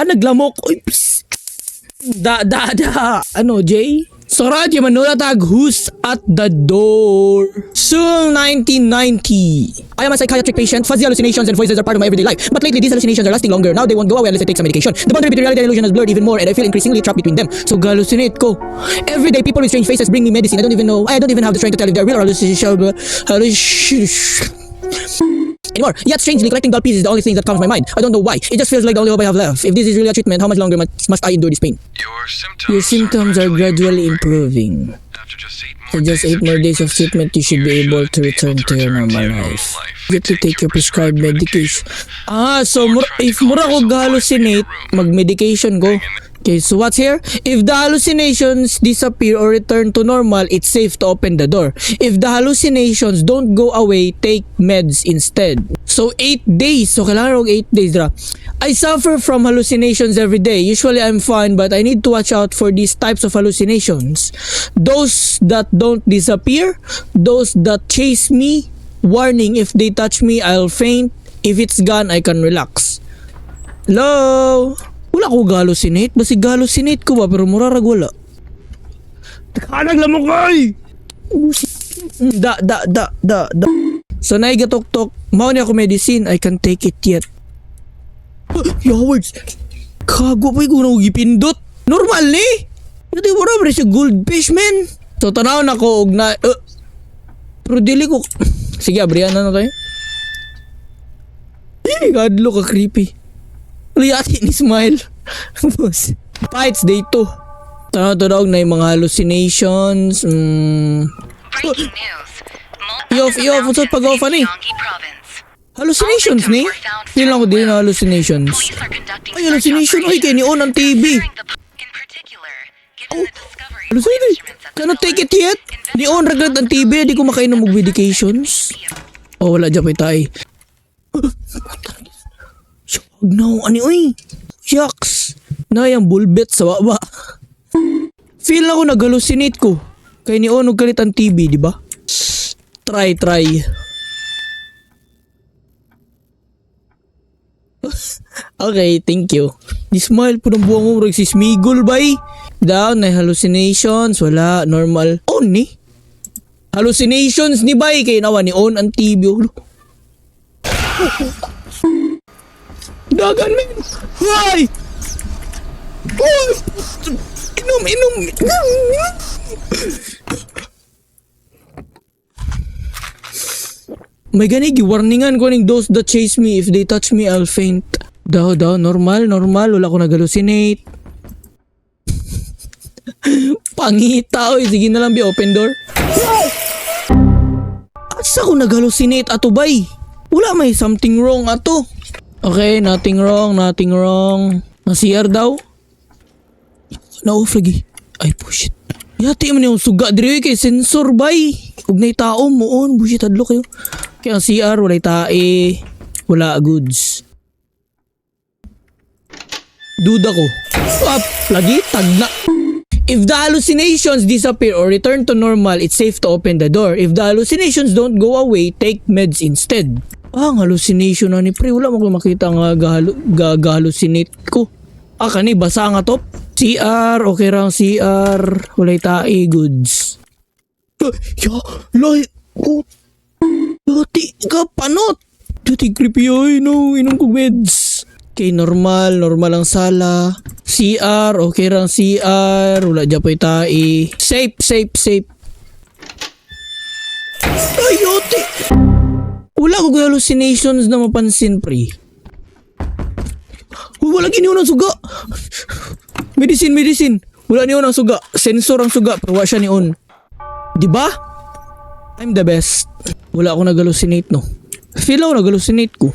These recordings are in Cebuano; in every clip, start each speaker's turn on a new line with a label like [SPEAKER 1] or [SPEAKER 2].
[SPEAKER 1] Naglamok. Uy, psst. Da, da, da. Ano, Jay? Sora, di man tag who's at the door. Soon 1990. I am a psychiatric patient. Fuzzy hallucinations and voices are part of my everyday life. But lately, these hallucinations are lasting longer. Now they won't go away unless I take some medication. The boundary between reality and illusion has blurred even more, and I feel increasingly trapped between them. So hallucinate ko. Every day, people with strange faces bring me medicine. I don't even know. I don't even have the strength to tell if they're real or hallucination anymore. Yet strangely, collecting doll pieces is the only thing that comes to my mind. I don't know why. It just feels like the only hope I have left. If this is really a treatment, how much longer must I endure this pain?
[SPEAKER 2] Your symptoms,
[SPEAKER 1] Your symptoms are gradually improving.
[SPEAKER 2] After just 8 more
[SPEAKER 1] For just
[SPEAKER 2] days
[SPEAKER 1] 8
[SPEAKER 2] of
[SPEAKER 1] more days of treatment, you should be able to return to your normal life. Get to take your prescribed medication. Ah, so if mura ko hallucinate, mag-medication ko. Okay, so what's here? If the hallucinations disappear or return to normal, it's safe to open the door. If the hallucinations don't go away, take meds instead. So, 8 days. So, kailangan og 8 days ra. I suffer from hallucinations every day. Usually, I'm fine, but I need to watch out for these types of hallucinations. Those that don't disappear, those that chase me. Warning, if they touch me, I'll faint. If it's gone, I can relax. Hello? Wala ko hallucinate. Basi hallucinate ko ba? Pero murarag wala. Takanag lamok ay! Da, da, da, da, da. So, naigatok-tok. Mao ni ako medicine. I can't take it yet. Yowards! Kago pa yung unang gipindot. Normal ni! Hindi mo na siya goldfish, man. So, tanaw na ko og na... Pero dili ko... Sige, abrihan na na tayo. Eh, kadlo ka creepy. Liyati ni smile. Boss. Fights day 2. Tanaw to daw na yung mga hallucinations.
[SPEAKER 3] Breaking news.
[SPEAKER 1] I-off, i-off. Unsa pag-off ani?
[SPEAKER 3] Gyeonggi Province.
[SPEAKER 1] Hallucinations ni? Feel lang ko din na hallucinations.
[SPEAKER 3] Police are conducting
[SPEAKER 1] Ay, hallucination. Ay, kay ni on ang TV.
[SPEAKER 3] Considering the in particular, given
[SPEAKER 1] Oh,
[SPEAKER 3] the discovery of
[SPEAKER 1] hallucinate.
[SPEAKER 3] instruments at the
[SPEAKER 1] Cannot take
[SPEAKER 3] villa,
[SPEAKER 1] it yet. Ni on ragad ang TV. Di ko makainom og medications. Oh, wala dyan pa tayo. No, ani oy. Shucks. Na yung bulbet sa baba. Feel ako nag-hallucinate ko. Kay ni on og kalit ang TV, di ba? Try, try. Okay, thank you. Di smile po ng buwang mo, murag si Smigol bay. Down, na hallucinations, wala, normal. On ni. Hallucinations ni bay, kay nawa ni on ang TV. Oh. Dagan, men! Ay! Uy! Inom, inom! Inom! May gani, giwarningan ko ning those that chase me. If they touch me, I'll faint. Daw, daw, normal, normal. Wala ko nag-hallucinate. Pangita, oy. Sige na lang, bi, open door. Asa ko nag-hallucinate ato, bay? Wala may something wrong ato. Okay, nothing wrong, nothing wrong. Ang CR daw? Na-off lagi. Ay, bullshit. Yati man yung suga diri kay sensor bay. Ug nay tao mo on, bullshit hadlo kayo. Kaya ang CR walay tae, wala goods. Duda ko. Up, lagi tagna. If the hallucinations disappear or return to normal, it's safe to open the door. If the hallucinations don't go away, take meds instead. Ah, ang hallucination na ni pre. Wala mo ko makita nga ga-hallucinate ko. Ah, kani, basa nga top. CR, okay ra ang CR. Walay tae, goods. Ya, lay, oh. Dati ka panot. Dati creepy ay no, inom kog meds. Okay, normal, normal ang sala. CR, okay ra ang CR. Wala dyan pa'y tae. Safe, safe, safe. Ay, yote! Wala ko hallucinations na mapansin, pre. Uy, wala gini ang suga. Medicine, medicine. Wala niyon ang suga. Sensor ang suga, pero wala siya niyon. Di ba? I'm the best. Wala ako nag-hallucinate, no. Feel ako nag-hallucinate ko.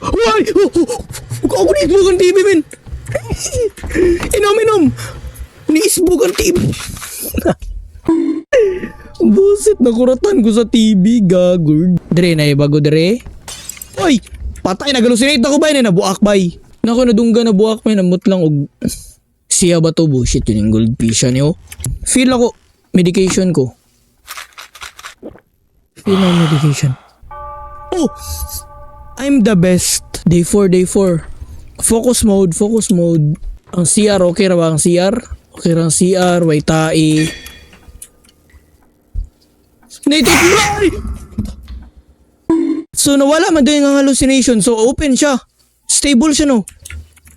[SPEAKER 1] Why? Oh, oh, oh. Ako ni ang TV, men. Inom, inom. Niisbog ang TV. Busit, nakuratan ko sa TV, gagurd. Dre, na bago dre. Oy! Patay, nag-hallucinate ako ba? Nabuak bay. Naku, nadungga na buak may namut lang og siya ba to? Bullshit, yun yung goldfish niyo. Feel ako, medication ko. Feel ako medication. Oh! I'm the best. Day 4, day 4. Focus mode, focus mode. Ang CR, okay ra ba ang CR? Okay ra ang CR, way tae. Native. Ay! So nawala man din ang hallucination. So open siya. Stable siya, no.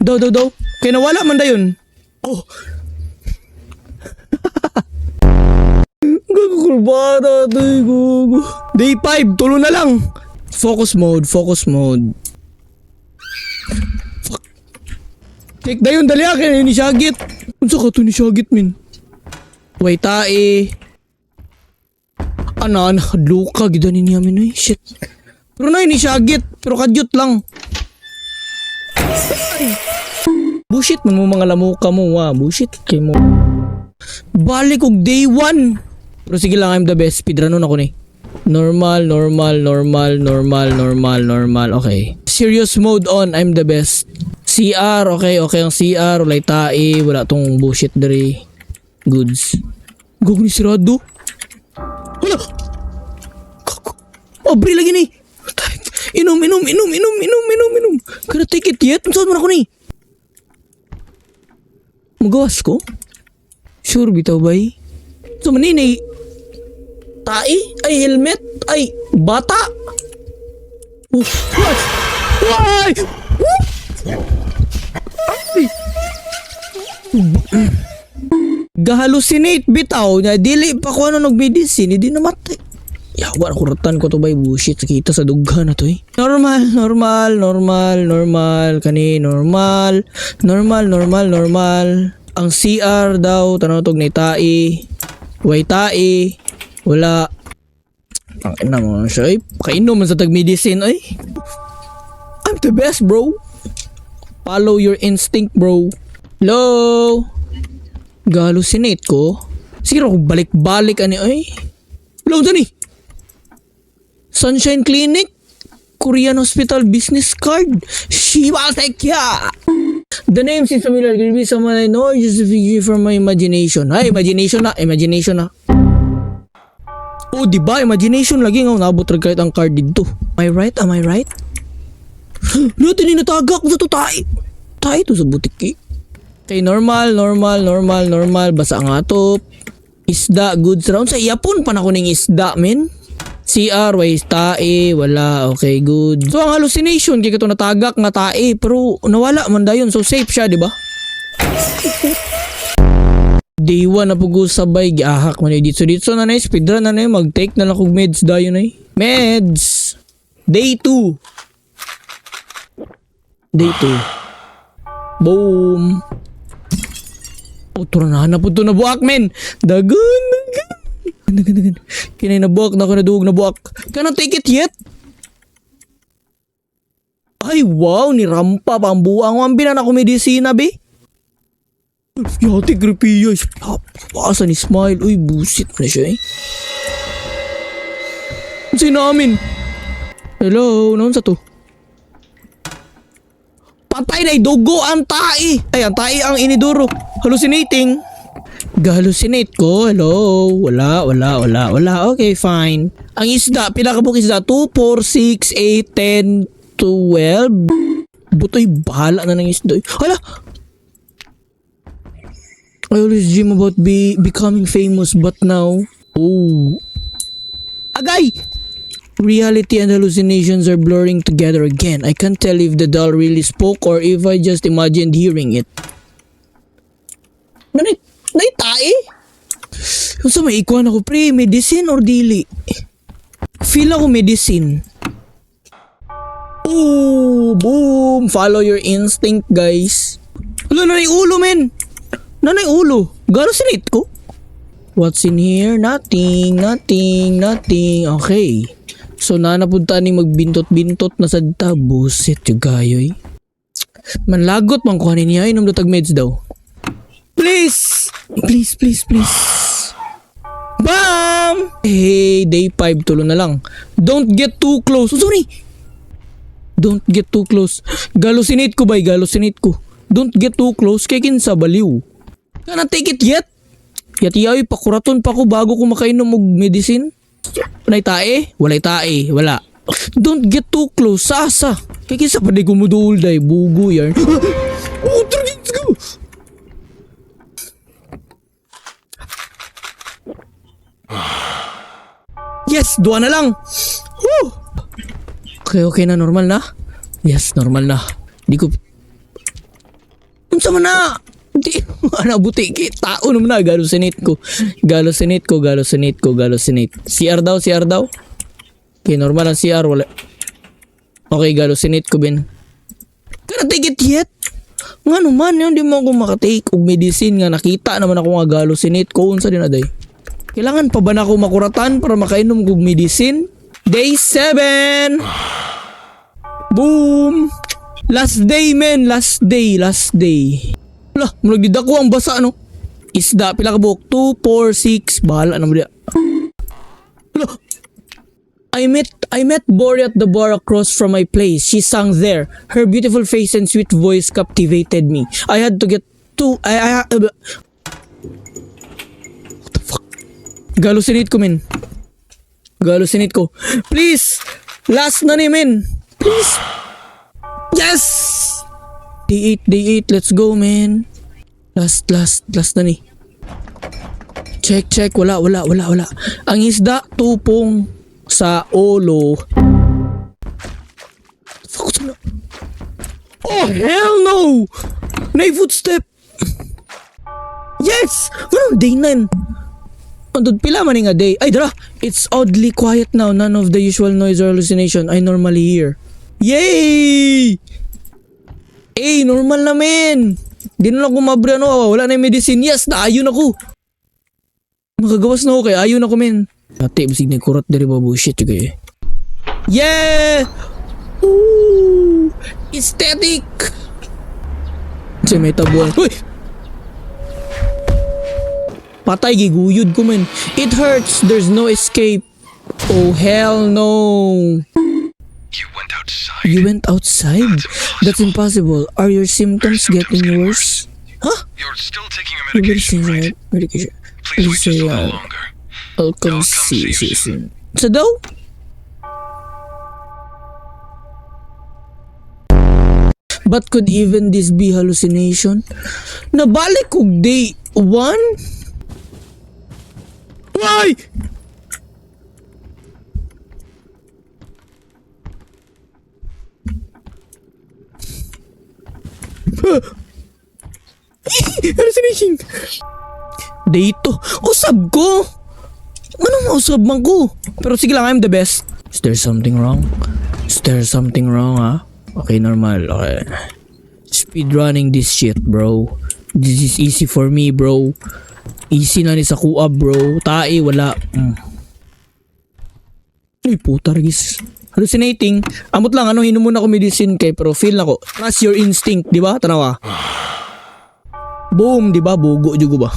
[SPEAKER 1] Daw, daw, daw. Kaya nawala man dayon. Oh. Gago, kurbada, tay, gago. Day 5, tulo na lang. Focus mode, focus mode. Fuck. Take dayon, dali ah, kaya ni Shagit. Unsa ka to ni Shagit, min? Way tae. Ana, ana, luka, gida ni niya, min, ay, shit. Pero na, ni Shagit, pero kadyot lang. Ay. Bullshit man mo mga lamuka mo, wa. Bullshit kay mo. Balik og day 1. Pero sige lang, I'm the best. Speedrun ako ni. Normal, normal, normal, normal, normal, normal. Okay. Serious mode on, I'm the best. CR, okay ang CR. Walay tae, wala tong bullshit dere. Goods. Gog ni sirado. Hala! Gago. Abri lagi ni. Inom, inom, inom, inom, inom, inom, inom. Can I take it yet? Saan man ako ni? Magawas ko? Sure bitaw bay? So maninay tae? Ay, helmet? Ay, bata? Oh, what? Why? Ay! Gahallucinate bitaw na dili pa ko ano nagmedicine, hindi namatay. Yawa na kuratan ko to bay, bullshit kita sa dughan na to eh. Normal, normal, normal, normal, kani normal, normal, normal, normal. Ang CR daw tanaw tog ni tae. Way tae. Wala. Ang ina mo siya ay kainom man sa tag medicine ay. I'm the best, bro. Follow your instinct, bro. Hello. Gahallucinate ko. Sige ako balik-balik ani ay. Hello, ni. Sunshine Clinic, Korean Hospital Business Card. Shiba Tekya. The name seems familiar. Could be someone I know or just a figure from my imagination. Ay, imagination na. Imagination na. Oh, di ba? Imagination lagi nga. Nabot ra kahit ang card dito. Am I right? Am I right? Luto ni natagak sa to tae. Tae to sa butiki. Okay, normal, normal, normal, normal. Basa nga to. Isda, goods round. Sa iyapon pa na ko ning isda, men. CR, way tae, wala. Okay, good. So, ang hallucination, kaya to natagak nga tae. Pero nawala man dayon. So, safe siya, di ba? Day 1 na pug sabay giahak man dito dito na na speedrun na na mag-take na lang kog meds dayon ay. Meds. Day 2. Day 2. Boom. Oh, tara na na po to na buak, men. Dagan, dagan. Dagan, dagan. Kinay na buak na ako na duog na buak. Cannot take it yet. Ay, wow, ni rampa pa ang buang. Ang binan ako medisina, be. Yati, gripiya. Asa ni smile. Uy, busit na siya eh. Sino namin? Hello, noon sa to? Patay na dugo ang tae. Ay, ang tae ang iniduro. Hallucinating. Gahallucinate ko. Hello. Wala, wala, wala, wala. Okay, fine. Ang isda, pila ka buok isda? 2, 4, 6, 8, 10, 12. Butoy, bahala na ng isda. Hala! I always dream about becoming famous, but now, oh. Agay! Reality and hallucinations are blurring together again. I can't tell if the doll really spoke or if I just imagined hearing it. Nanay, nay tae? Yung sa may ikuan ako, pre, medicine or dili? Feel ako medicine. Oh, boom! Follow your instinct, guys. Ano, nanay ulo, men! Nanay ulo. Galucinate ko. What's in here? Nothing, nothing, nothing. Okay. So, nanapunta ni magbintot-bintot na sa busit yung gayoy. Manlagot man kuhanin niya, inom datag meds daw. Please! Please, please, please. Bam! Hey, day 5, tulo na lang. Don't get too close. Oh, sorry! Don't get too close. Galucinate ko bay, galucinate ko. Don't get too close kay kinsa baliw. Cannot take it yet. Yati ay pakuraton pa ko bago ko makainom og medicine. Walay tae? Walay tae. Wala. Don't get too close. Sa asa. Kay kinsa pa di gumuduol day. Bugo yarn. Oh, let's go. Yes, duha na lang. Woo! Okay na. Normal na. Yes, normal na. Di ko. Unsa man na? Di, ana buti ki tao naman na hallucinate ko. Hallucinate ko, hallucinate ko, hallucinate. CR daw, CR daw. Okay, normal ang CR, wala. Okay, hallucinate ko bin. Can I take it yet? Nga naman, yun, di mo ako makatake og medicine nga nakita naman ako nga hallucinate ko. Unsa din na day? Kailangan pa ba na ako makuratan para makainom og medicine? Day 7! Boom! Last day, men! Last day, last day. Wala, murag dako ang basa, no? Isda, pila ka buok? 2, 4, 6. Bahala na mo diya. Wala. I met Bori at the bar across from my place. She sang there. Her beautiful face and sweet voice captivated me. I had to get to I What the fuck? Hallucinate ko, men. Hallucinate ko. Please! Last na ni, men. Please! Yes! Day 8, day 8. Let's go, man. Last, last, last na ni. Check, check. Wala, wala, wala, wala. Ang isda, tupong sa ulo. Fuck, na. Oh, hell no! Nay footstep! Yes! Ano, day 9? Andun pila man nga day. Ay, dara! It's oddly quiet now. None of the usual noise or hallucination I normally hear. Yay! Eh, normal na men! Di na lang kumabre ano, wala na yung medicine. Yes, naayon ako! Makagawas na ako kay ayon ako men. Ate, bisig ni kurot diri ba bullshit juga eh. Yeah! Ooh! Aesthetic! Kasi may tabuan. Uy! Patay, giguyod ko men. It hurts. There's no escape. Oh, hell no.
[SPEAKER 2] You went outside.
[SPEAKER 1] You went outside? That's impossible. Are your symptoms getting worse? Huh?
[SPEAKER 2] You're still taking your
[SPEAKER 1] Your
[SPEAKER 2] medication,
[SPEAKER 1] medicine,
[SPEAKER 2] right?
[SPEAKER 1] right? Medication.
[SPEAKER 2] Please wait just a
[SPEAKER 1] uh,
[SPEAKER 2] little longer.
[SPEAKER 1] I'll come
[SPEAKER 2] I'll come
[SPEAKER 1] see
[SPEAKER 2] see
[SPEAKER 1] you
[SPEAKER 2] you
[SPEAKER 1] soon. Sa daw? But could even this be hallucination? Nabalik kog day 1? Why? Hallucination! Day 2. Usab ko! Ano mausab man ko? Pero sige lang, I'm the best. Is there something wrong? Is there something wrong, ha? Okay, normal. Okay. Speed running this shit, bro. This is easy for me, bro. Easy na ni sa kuha, bro. Tae, wala. Uy, puta, regis. Hallucinating. Amot lang, ano, hinom muna ako medicine kay pero feel na ko. Trust your instinct, di ba? Tanawa. Boom, di ba? Bugo, jugo ba?